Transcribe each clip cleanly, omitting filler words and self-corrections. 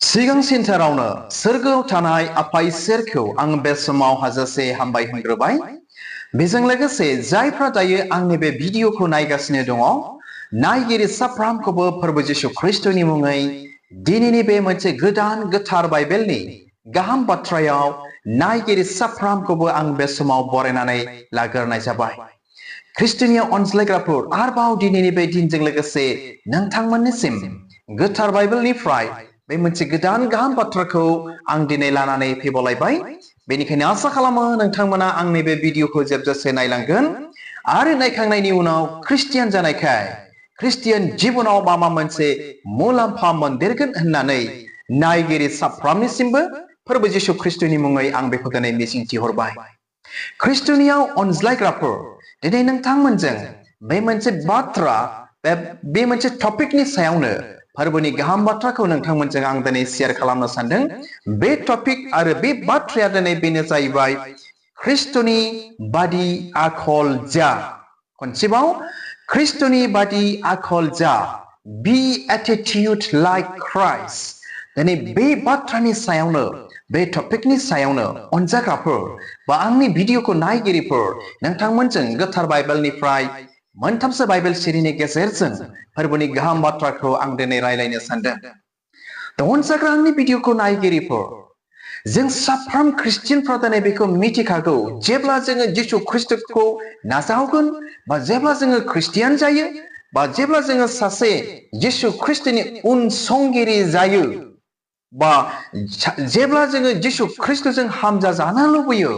सिगां सेन्टारावनो सोरगोआव थानाय आफा इसोरखौ आं बे समाव हाजासे हामबाय होनग्रोबाय। बेजों लोगोसे जायफ्रा दायो आंनि बे भिडिअखौ नायगासिनो दङ, नायगिरि साफ्रामखौबो फोरबो जिसु ख्रिस्टनि मुङै दिनैनि बे मोनसे गोदान गोथार बाइबेलनि गाहाम बाथ्रायाव नायगिरि साफ्रामखौबो आं बे समाव बरायनानै लाग्रोनाय जाबाय। ख्रिस्टनिया अनज्लायग्राफोर आरोबाव दिनैनि बे दिनजों लोगोसे नोंथांमोननिसिम गोथार बाइबेलनिफ्राय बे मोनसे गोदान गाहाम बाथ्राखौ आं दिनै लानानै फैबावलायबाय। बेनिखायनो आसा खालामो नोंथांमोना आंनि बे भिडिअखौ जोबजासे नायलांगोन आरो नायखांनायनि उनाव ख्रिस्टियान जानायखाय ख्रिस्टियान जिबनाव माबा मोनसे मुलाम्फा मोनदेरगोन होननानै नायगिरि साफ्रामनिसिमबो फोरबो जिसु ख्रिस्टनि मुङै आं बेखौ दिनै मिजिंथिहरबाय। ख्रिस्टनियाव अनज्लायग्राफोर, दिनै नोंथांमोनजों बे मोनसे बाथ्रा बे मोनसे टपिकनि सायावनो फोरबोनि गाहाम बाथ्राखौ नोंथांमोनजों आं दिनै शेयार खालामनो सानदों। बे टपिक आरो बे बाथ्राया दिनै बेनो जाहैबाय ख्रिस्टनि बादि आखल जा। खनसेबाव, ख्रिस्टनि बादि आखल जा। बी एटिट्यूड लाइक क्राइस्ट। दिनै बे बाथ्रानि सायावनो, बे टपिकनि सायावनो अनजाग्राफोर बा आंनि भिडिअखौ नायगिरिफोर नोंथांमोनजों गोथार बाइबेलनिफ्राय मोनथामसो बाइबेल सिरिनि गेजेरजों फोरबोनि गाहाम बाथ्राखौ आं दिनै रायलायनो सानदों। अनजाग्रा आंनि भिडिअखौ नायगिरिफोर, जों साफ्रोम ख्रिस्टियानफ्रा दिनै बेखौ मिथिखागौ, जेब्ला जोङो जिसु ख्रिस्टखौ नाजावगोन बा जेब्ला जोङो ख्रिस्टियान जायो बा जेब्ला जोङो सासे जिसु ख्रिस्टनि उनसंगिरि जायो बा जेब्ला जोङो जिसु ख्रिस्टजों हामजा जानो लुबैयो,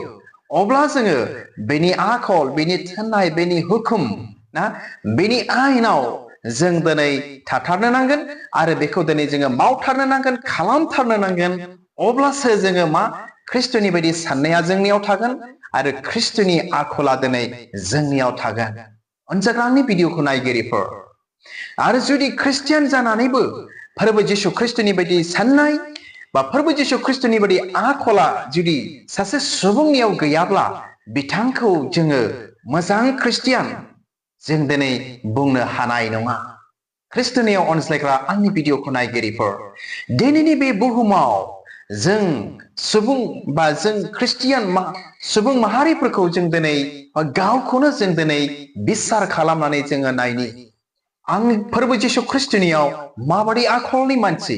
अब्ला जोङो बेनि आखल, बेनि थिननाय, बेनि हुकुम ना बेनि आयेनाव जों दिनै थाथारनो नांगोन आरो बेखौ दिनै जोङो मावथारनो नांगोन, खालामथारनो नांगोन। अब्लासो जोङो मा ख्रिस्टनि बायदि साननाया जोंनियाव थागोन आरो ख्रिस्टनि आखला दिनै जोंनियाव थागोन। अनजाग्रा आंनि भिडिअखौ नायगिरिफोर, आरो जुदि ख्रिस्टियान जानानैबो फोरबो जिसु ख्रिस्टनि बायदि साननाय बा फोरबो जिसु ख्रिस्टनि बायदि आखला जुदि सासे सुबुंनियाव गैयाब्ला बिथांखौ जोङो मोजां ख्रिस्टियान जों दिनै बुंनो हानाय नङा। ख्रिस्टनियाव अनज्लायग्रा आंनि भिडिअखौ नायगिरिफोर, दिनैनि बे बुहुमाव जों सुबुं बा जों ख्रिस्टियान सुबुं माहारिफोरखौ जों दिनै गावखौनो जों दिनै बिसार खालामनानै जोङो नायनि, आं फोरबो जिसु ख्रिस्टनियाव माबादि आखलनि मानसि,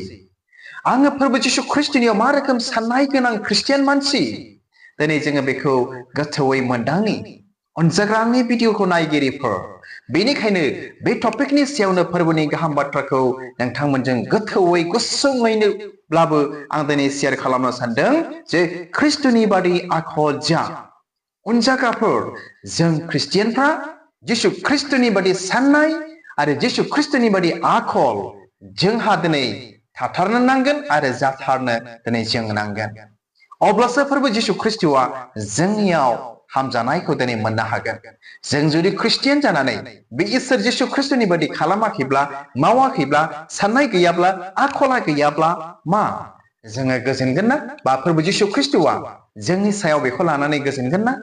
आङो फोरबो जिसु ख्रिस्टनियाव मा रोखोम साननाय गोनां ख्रिस्टियान मानसि, दिनै जोङो बेखौ गोथौयै मोनदांनि। अनजाग्रा आंनि भिडिअखौ नायगिरिफोर, बेनिखायनो बे टपिकनि सायावनो फोरबोनि गाहाम बाथ्राखौ नोंथांमोनजों गोथौयै गुसुङैनोब्लाबो आं दिनै शेयार खालामनो सानदों जे ख्रिस्टनि बादि आखल जा। अनजाग्राफोर, जों ख्रिस्टियानफ्रा जिसु ख्रिस्टनि बादि साननाय आरो जिसु ख्रिस्टनि बादि आखल जोंहा दिनै थाथारनो नांगोन आरो जाथारनो दिनै जों नांगोन। अब्लासो फोरबो जिसु ख्रिस्टआ जोंनियाव हामजानायखौ दिनै मोननो हागोन। जों जुदि ख्रिस्टियान जानानै बे इसोर जिसु ख्रिस्टनि बायदि खालामाखैब्ला, मावाखैब्ला, साननाय गैयाब्ला, आखला गैयाब्ला मा जोङो गोजोनगोन ना? बा फोरबो जिसु ख्रिस्टआ जोंनि सायाव बेखौ लानानै गोजोनगोन ना?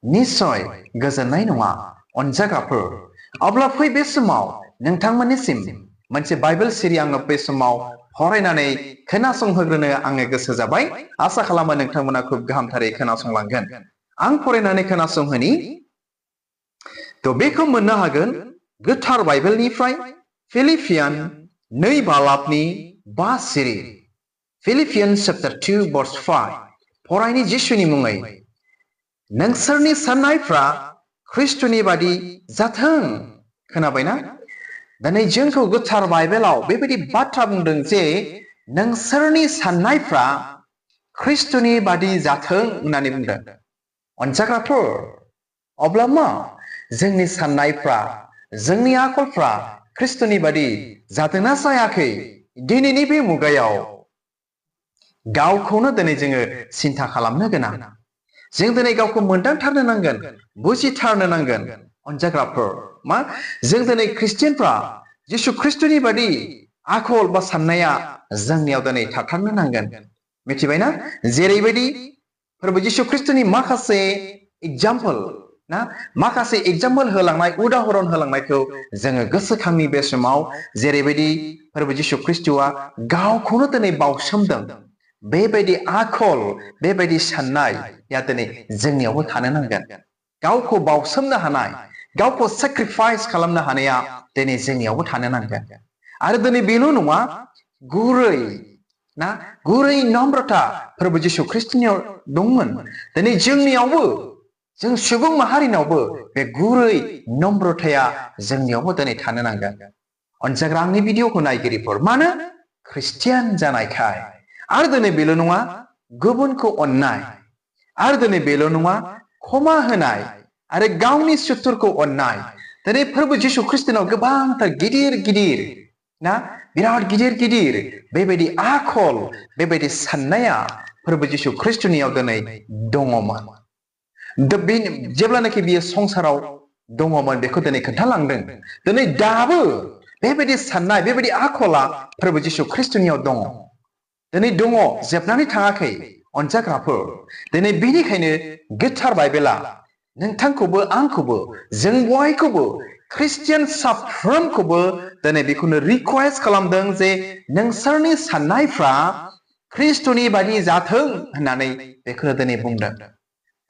निस्सय गोजोननाय नङा। अनजाग्राफोर, अब्ला फै बे समाव नोंथांमोननिसिम मोनसे बाइबेल सिरि आङो बे समाव फरायनानै खोनासंहोग्रोनो आङो गोसो जाबाय। आसा खालामो नोंथांमोना खुब गाहामथारै खोनासंलांगोन। आं फरायनानै खोनासंहोनि। बेखौ मोननो हागोन गोथार बाइबेलनिफ्राय फिलिपियान 2 बालाबनि 5 सिरि। फिलिपियान चैप्टार 2 verse 5 फरायनि जिसुनि मुङै। नोंसोरनि साननायफ्रा ख्रिस्टनि बादि जाथों। खोनाबायना? दिनै जोंखौ गोथार बाइबेलाव बेबायदि बाथ्रा बुंदों जे नोंसोरनि साननायफ्रा ख्रिस्टनि बादि जाथों होननानै बुंदों। अनजाग्राफोर, अब्ला मा जोंनि साननायफ्रा, जोंनि आखलफ्रा ख्रिस्टनि बादि जादोंना जायाखै? दिनैनि बे मुगायाव गावखौनो दिनै जोङो सिन्था खालामनो गोनां। जों दिनै गावखौ मोनदांथारनो नांगोन, बुजिथारनो नांगोन। अनजाग्राफोर, मा जों दिनै ख्रिस्टियानफ्रा जिसु ख्रिस्टनि बादि आखल बा साननाया जोंनियाव दिनै थाथारनो नांगोन। मिथिबायना? जेरैबायदि फोरबो जिसु ख्रिस्टनि माखासे एग्जाम्पल ना माखासे एग्जाम्पल होलांनाय उदाहरन होलांनायखौ जोङो गोसोखांनि बे समाव जेरैबायदि फोरबो जिसु ख्रिस्टआ गावखौनो दिनै बावसोमदों बेबायदि आखल बेबायदि साननाया दिनै जोंनियावबो थानो नांगोन गावखौ बावसोमनो हानाय गावखौ सेक्रिफाइस खालामनो हानाया दिनै जोंनियावबो थानो नांगोन आरो दिनै बेल' नङा गुरै ना गुरै नम्रता फोरबो जिसु ख्रिस्टनियाव दंमोन दिनै जोंनियावबो जों सुबुं माहारिनावबो बे गुरै नम्रताया जोंनियावबो दिनै थानो नांगोन अनजाग्रा आंनि भिडिअखौ नायगिरिफोर मानो ख्रिस्टियान जानायखाय आरो दिनै बेल' नङा गुबुनखौ अननाय आरो दिनै बेल' नङा क्षमा होनाय आरो गावनि सुथुरखौ अननाय दिनै फोरबो जिसु ख्रिस्टनाव गोबांथार गिदिर गिदिर ना बिराद गिदिर गिदिर बेबायदि आखल बेबायदि साननाया फोरबो जिसु ख्रिस्टनियाव दिनै दङमोन जेब्लानाखि बियो संसाराव दङमोन बेखौ दिनै खोन्थालांदों दिनै दाबो बेबायदि साननाय बेबायदि आखला फोरबो जिसु ख्रिस्टनियाव दङ दिनै दङ जोबनानै थाङाखै अनजाग्राफोर दिनै बेनिखायनो गोथार बाइबेला नोंथांखौबो आंखौबो जों बयखौबो ख्रिस्टियान साफ्रोमखौबो दिनै बेखौनो रिक्वेस्ट खालामदों जे नोंसोरनि साननायफ्रा ख्रिस्टनि बायदि जाथों होननानै बेखौनो दिनै बुंदों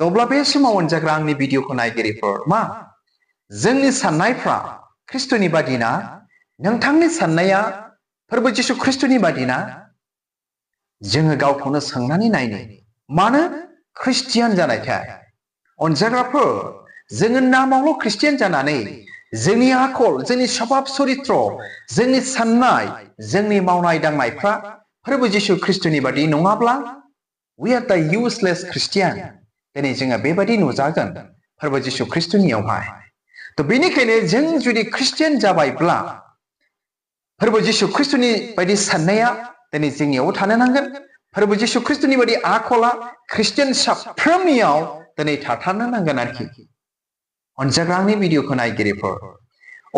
अब्ला बे समाव अनजाग्रा आंनि भिडिअखौ नायगिरिफोर मा जोंनि साननायफ्रा ख्रिस्टनि बादि ना नोंथांनि साननाया फोरबो जिसु ख्रिस्टनि बादि ना जोङो गावखौनो सोंनानै नायनो मानो ख्रिस्टियान जानायखाय अनजाग्राफोर जोङो नामावल' ख्रिस्टियान जानानै जोंनि आखल जोंनि सभाब चरित्र जोंनि साननाय जोंनि मावनाय दांनायफ्रा फोरबो जिसु ख्रिस्टनि बादि नङाब्ला we are the useless Christian दिनै जोङो बेबायदि नुजागोन फोरबो जिसु ख्रिस्टनियावहाय थ' बेनिखायनो जों जुदि ख्रिस्टियान जाबायब्ला फोरबो जिसु ख्रिस्टनि बायदि साननाया दिनै जोंनियावबो थानो नांगोन फोरबो जिसु ख्रिस्टनि बायदि आखला ख्रिस्टियान साफ्रोमनियाव दिनै थाथारनो नांगोन आरोखि अनजाग्रा आंनि भिडिअखौ नायगिरिफोर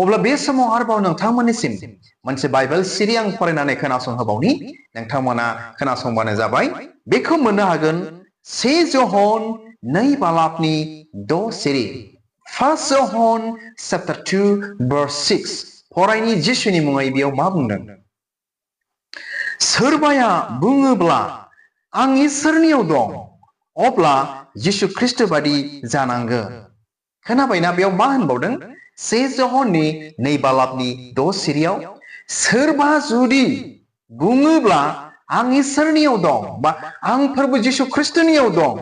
अब्ला बे समाव आरोबाव नोंथांमोननिसिम मोनसे बाइबेल सिरि आं फरायनानै खोनासंहोबावनि नोंथांमोना खोनासंबानो जाबाय बेखौ मोननो हागोन 1 जन 2 बालाबनि 6 सिरि 1 जन chapter 2 verse 6 फरायनि जिसुनि मुङै बेयाव मा बुंदों सोरबाया बुङोब्ला आं इसोरनियाव दं अब्ला जिसु ख्रिस्ट बादि जानांगोन खोनाबायना बेयाव मा होनबावदों 1 जहननि 2 बालाबनि 6 सिरियाव सोरबा जुदि बुङोब्ला आं इसोरनियाव दं बा आं फोरबो जिसु ख्रिस्टनियाव दं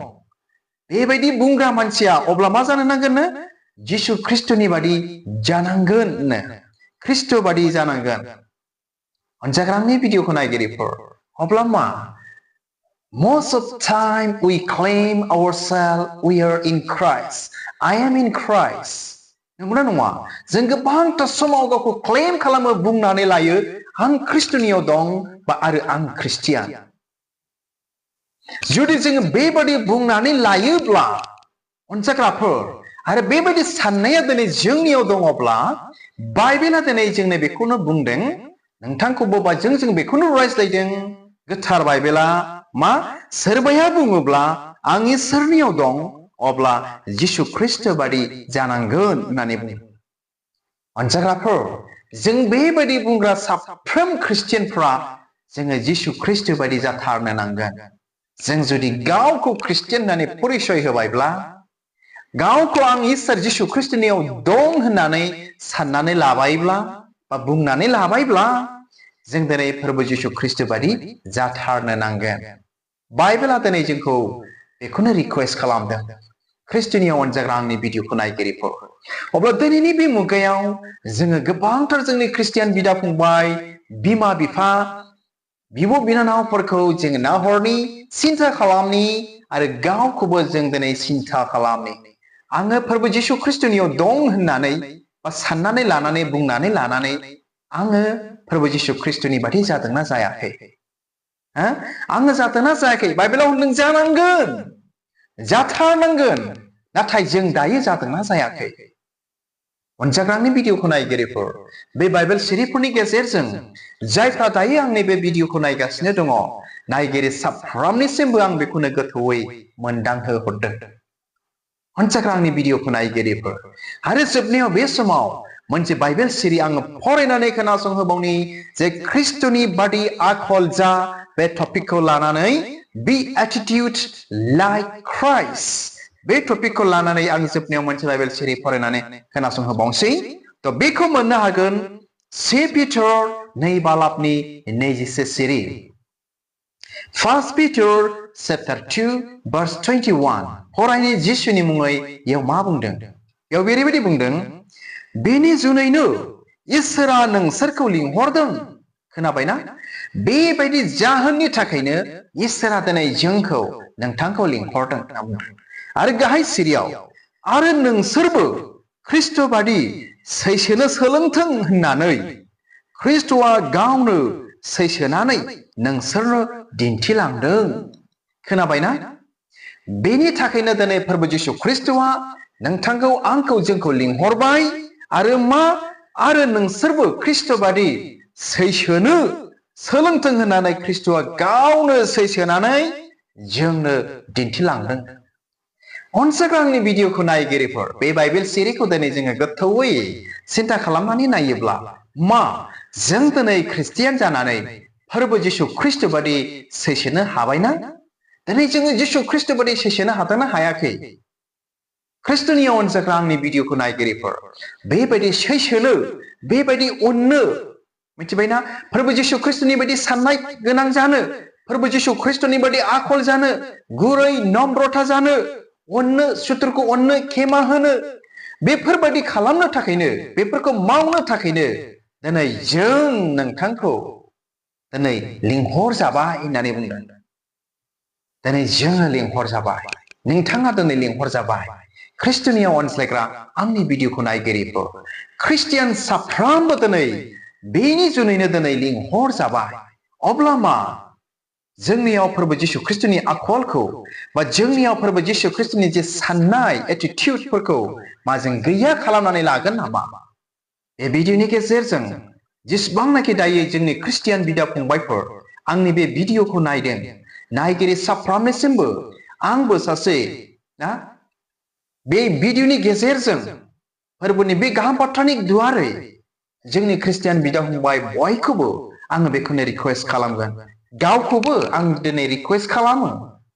बेबायदि बुंग्रा मानसिया अब्ला मा जानो नांगोननो जिसु ख्रिस्टनि बादि जानांगोन ख्रिस्ट बादि जानांगोन अनजाग्रा आंनि भिडिअखौ नायगिरिफोर अब्ला मा most of the time we claim ourselves we are in Christ I am in Christ नंगौना नङा जों गोबांथार समाव गावखौ क्लेम खालामो बुंनानै लायो आं ख्रिस्टनियाव दं बा आरो आं ख्रिस्टियान जुदि जों बेबादि बुंनानै लायोब्ला अनजाग्राफोर आरो बेबादि साननाया दिनै जोंनियाव दङब्ला बाइबेला दिनै जोंनो बेखौनो बुंदों नोंथांखौबो बा जों बेखौनो रायज्लायदों गोथार बाइबेला मा सोरबाया बुङोब्ला आं इसोरनियाव दं अब्ला जिसु ख्रिस्ट बादि जानांगोन होननानै बुङो अनजाग्राफोर जों बेबायदि बुंग्रा साफ्रोम ख्रिस्टियानफ्रा जोङो जिसु ख्रिस्ट बादि जाथारनो नांगोन जों जुदि गावखौ ख्रिस्टियान होननानै परिचय होबायब्ला गावखौ आं इसोर जिसु ख्रिस्टनियाव दं होननानै साननानै लाबायब्ला बा बुंनानै लाबायब्ला जों दिनै फोरबो जिसु ख्रिस्ट बादि जाथारनो नांगोन बाइबेला दिनै जोंखौ बेखौनो रिक्वेस्ट खालामदों ख्रिस्टनियाव अनजाग्रा आंनि भिडिअखौ नायगिरिफोर अब्ला दिनैनि बे मुगायाव जोङो गोबांथार जोंनि ख्रिस्टियान बिदा फंबाय बिमा बिफा बिब' बिनानावफोरखौ जोङो नाहरनि सिन्था खालामनि आरो गावखौबो जों दिनै सिन्था खालामनि आङो फोरबो जिसु ख्रिस्टनियाव दं होननानै बा साननानै लानानै बुंनानै लानानै आङो फोरबो जिसु ख्रिस्टनि बादि जादोंना जायाखै आङो जादोंना जायाखै बाइबेलाव होनदों जानांगोन जाथारनांगोन नाथाय जों दायो जादोंना जायाखै अनजाग्रानि भिडिअखौ नायगिरिफोर बे बाइबेल सिरिफोरनि गेजेरजों जायफ्रा दायो आंनि बे भिडिअखौ नायगासिनो दङ नायगिरि साफ्रोमनिसिमबो आं बेखौनो गोथौयै मोनदांहो हरदों अनसाग्रा आंनि भिडिअखौ नायगिरिफोर आरो जोबनायाव बे समाव मोनसे बाइबेल सिरि आङो फरायनानै खोनासंहोबावनि जे ख्रिस्टनि बादि आखल जा बे टपिकखौ लानानै बी एटिट्युड लाइक क्राइस्ट बे टपिकखौ लानानै आं जोबनायाव मोनसे बाइबेल सिरि फरायनानै खोनासंहोबावनोसै तो बेखौ मोननो हागोन 2 पिटार 2 बालाबनि 24 सिरि 1 Peter chapter 2 verse 21 फरायनि जिसुनि मुङै याव मा बुंदों याव बेबायदि बुंदों बेनि जुनैनो इसोरा नोंसोरखौ लिंहरदों खोनाबायना बेबायदि जाहोननि थाखायनो इसोरा दिनै जोंखौ नोंथांखौ लिंहरदों होनना बुंदों आरो गाहाय सिरियाव आरो नोंसोरबो ख्रिस्ट बादि सैसोनो सोलोंथों होननानै ख्रिस्टआ गावनो सैसोनानै नोंसोरनो दिन्थिलांदों खोनाबायना बेनि थाखायनो दिनै प्रभु जिसु ख्रिस्टआ नोंथांखौ आंखौ जोंखौ लिंहरबाय आरो मा आरो नोंसोरबो ख्रिस्ट बादि सैसोनो सोलोंथों होननानै ख्रिस्टआ गावनो सैसोनानै जोंनो दिन्थिलांदों अनसाग्रा आंनि भिडिअखौ नायगिरिफोर बे बाइबेल सिरिखौ दिनै जोङो गोथौयै सिन्था खालामनानै नायोब्ला मा जों दिनै ख्रिस्टियान जानानै प्रभु जिसु ख्रिस्ट बादि सैसोनो हाबायना दिनै जोङो जिसु ख्रिस्ट बादि सैसोनो हादोंना हायाखै ख्रिस्टनि अनसाग्रा आंनि भिडिअखौ नायगिरिफोर बेबायदि सैसोनो बेबायदि अननो मिथिबायना प्रभु जिसु ख्रिस्टनि बायदि साननाय गोनां जानो प्रभु जिसु ख्रिस्टनि बायदि आखल जानो गुरै नम्रता जानो अननो सुथुरखौ अननो खेमा होनो बेफोरबायदि खालामनो थाखायनो बेफोरखौ मावनो थाखायनो दिनै जों नोंथांखौ दिनै लिंहर जाबाय होननानै बुंदों दिनै जोङो लिंहर जाबाय नोंथाङा दिनै लिंहर जाबाय ख्रिस्टनियाव अनसायग्रा आंनि भिडिअखौ नायगिरिफोर ख्रिस्टियान साफ्रोमबो दिनै बेनि जुनैनो दिनै लिंहर जाबाय अब्ला मा जोंनियाव प्रभु जिसु ख्रिस्टनि आखलखौ बा जोंनियाव प्रभु जिसु ख्रिस्टनि जे साननाय एटिट्युडफोरखौ मा जों गैया खालामनानै लागोन नामा बे भिडिअनि गेजेरजों जेसेबांनाखि दायो जोंनि ख्रिस्टियान बिदा फंबायफोर आंनि बे भिडिअखौ नायदों नायगिरि साफ्रोमनिसिमबो आंबो सासे ना बे भिडिअनि गेजेरजों फोरबोनि बे गाहाम बाथ्रानि दुआरै जोंनि ख्रिस्टियान बिदा फंबाय बयखौबो आङो बेखौनो रिक्वेस्ट खालामगोन गावखौबो आं दिनै रिक्वेस्ट खालामो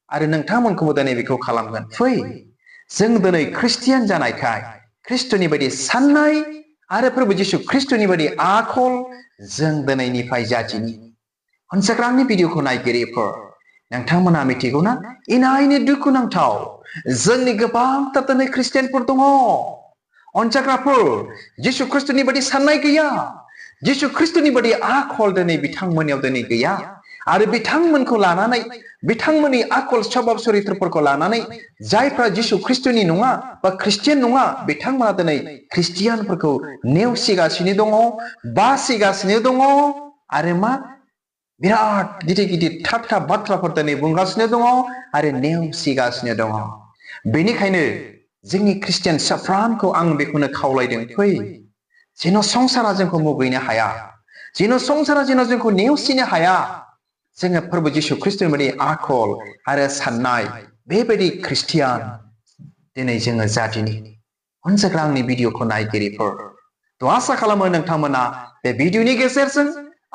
आरो नोंथांमोनखौबो दिनै बेखौ खालामगोन फै जों दिनै ख्रिस्टियान जानायखाय ख्रिस्टनि बायदि साननाय आरो प्रभु जिसु ख्रिस्टनि बायदि आखल जों दिनैनिफ्राय जाजिनि अनसाग्रा आंनि भिडिअखौ नायगिरिफोर नोंथांमोना मिथिगौना इनायनो दुखुनांथाव जोंनि गोबांथार दिनै ख्रिस्टियानफोर दङ अनसाग्राफोर जिसु ख्रिस्टनि बायदि साननाय गैया जिसु ख्रिस्टनि बायदि आखल दिनै बिथांमोननियाव दिनै गैया आरो बिथांमोनखौ लानानै बिथांमोननि आखल सभाब चरित्रफोरखौ लानानै जायफ्रा जिसु ख्रिस्टनि नङा बा ख्रिस्टियान नङा बिथांमोना दिनै ख्रिस्टियानफोरखौ नेवसिगासिनो दङ बासिगासिनो दङ आरो मा बिराद गिदिर गिदिर थाट्टा बाथ्राफोर दिनै बुंगासिनो दङ आरो नेवसिगासिनो दङ बेनिखायनो जोंनि ख्रिस्टियान साफ्रोमखौ आं बेखौनो खावलायदों फै जेन संसारा जोंखौ मुगैनो हाया जेन संसारा जेन जोंखौ नेवसिनो हाया जोङो प्रभु जिसु ख्रिस्टनि बायदि आखल आरो साननाय बेबायदि ख्रिस्टियान दिनै जोङो जादिनि अनसाग्रा आंनि भिडिअखौ नायगिरिफोर तो आसा खालामो नोंथांमोना बे भिडिअनि गेजेरजों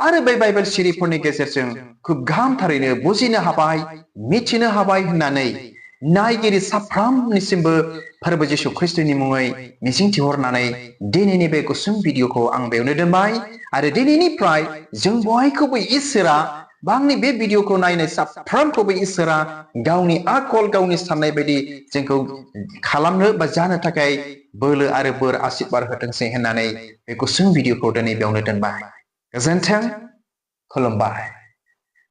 आरो बे बाइबेल सिरिफोरनि गेजेरजों खुब गाहामथारैनो बुजिनो हाबाय मिथिनो हाबाय होननानै नायगिरि साफ्रोमनिसिमबो प्रभु जिसु ख्रिस्टनि मुङै मिजिंथिहरनानै दिनैनि बे गुसुं भिडिअखौ आं बेयावनो दोनबाय आरो दिनैनिफ्राय जों बयखौबो इसोरा बा आंनि बे भिडिअखौ नायनाय साफ्रोमखौबो इसोरा गावनि आखल गावनि साननाय बायदि जोंखौ खालामनो बा जानो थाखाय बोलो आरो बोर आशीर्बाद होथोंसै होननानै बे गुसुं भिडिअखौ दिनै बेयावनो दोनबाय गोजोन्थों खुलुमबाय